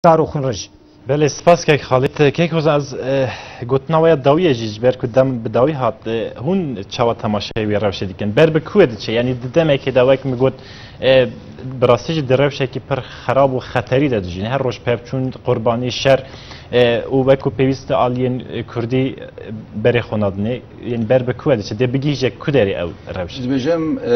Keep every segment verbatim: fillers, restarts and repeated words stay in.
Kar û xwînrij. Belê, spas kek Xalîd. Kek Hozan, ez, e, gotina we ya dawiyê jî ji ber ku dem bi dawî hat, e, hûn çawa temaşeyê wê rewşê dikin? Ber bi ku wê diçe? Yanî di demekê de wek min got, e, bi rastî jî di rewşekî pir xerab û xeterî de dijîn. Her roj pevçûn, qurbanî, şer, e, û wek ku pêwîst aliyên, e, kurdî, e, berê xwe nadinê. Yanî ber bi ku wê diçe? Dê bigihîje ku derê ew rewş? Dibêjim, e,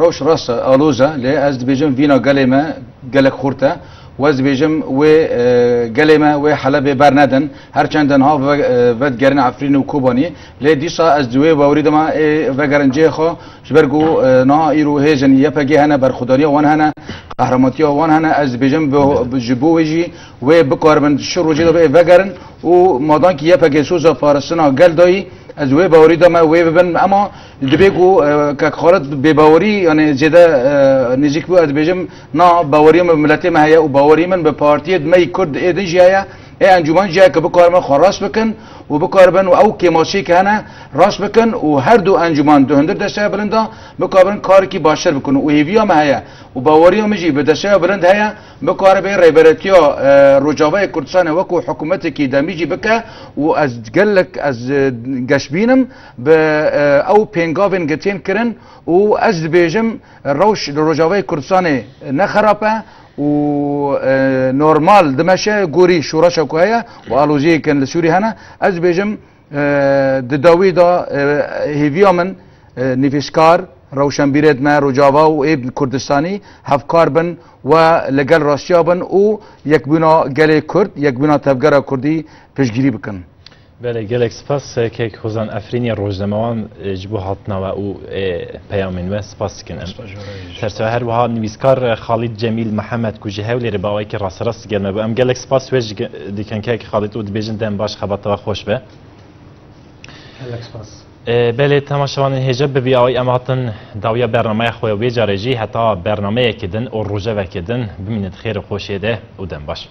rewş rast e, aloz e, lê ez dibêjim vîna gelê me gelek xurt e. Û ez dibêjim wê, e, gelê me wê Helebê bernedin. Her çend niha ve-, e, vedigerin Efrîn û Kobanî. Lê dîsa ez di wê bawerî de me ê vegerin cihê xwe. Ji ber ku, e, niha îro hêzên Y P G hene, berxwedariya wan hene, qehremantiya wan hene. Ez dibêjim bi, bi, ji bo wê jî wê bikaribin şi rojê de bê vegerin û madankî Y P G soza parastina gel dayî, ez wê bawerî de me wê bibin. Ema dibê ku, e, kek Xalid bêbawerî, yani zêde, e, nêzîk bû, ez dibêjim na baweriya min bi miletê me heye û bawerî min bi partiyê me yî Kurd ê din jî heye. Ê encûman jî heye ku bikaribin xwe rast bikin û bikaribin û ew kêmasiyê ke hene rast bikin û her du encûman di hundir desteya bilind de bikaribin karekî baştir bikin û hêviya me heye û baweriya min jî bi desteya bilind heye, bikaribe rêberetiya, e, Rojavayê Kurdistanê wekû hikûmetekî demî jî bike û ez gelek, ez, e, geşbîn im bi, e, ew pêngavên ke tên kirin û ez dibêjim rewş li Rojavayê Kurdistanê ne xerab e û, e, normal dimeşe gorî şoreşa ku heye û aloziyên li Sûrî hene. Ez dibêjim, e, di dawî de, e, hêviya min, e, nivîskar, rewşenbîrêt me Rojava û ê Kurdistanî hevkar bin we li gel rastiya bin û yekbûna gelê Kurd, yekbûna tevgera Kurdî piştgirî bikin. Belê, gelek spas, e, kek Hozan Efrînî, rojnamewan, e, ji bo hatina we û, e, peyamên we spas dikin em. Spas ji we re jî. Sersewe her wiha nivîskar, e, Xalîd Cemîl Mihemed ku ji Hewlêrê bi awayekî rasterast digel me bû. Em gelek spas we jî ge-, dikin kek Xalîd û dibêjin dem baş, xebata we xweş be. Gelek spas. E, belê, temaşevanên hêja, bi vî awayî em hatin dawiya bernameya xwe ya wê carê jî. Heta bernameyekê din û rojevekê din bimînin di xêr û xweşiyê de û dem baş.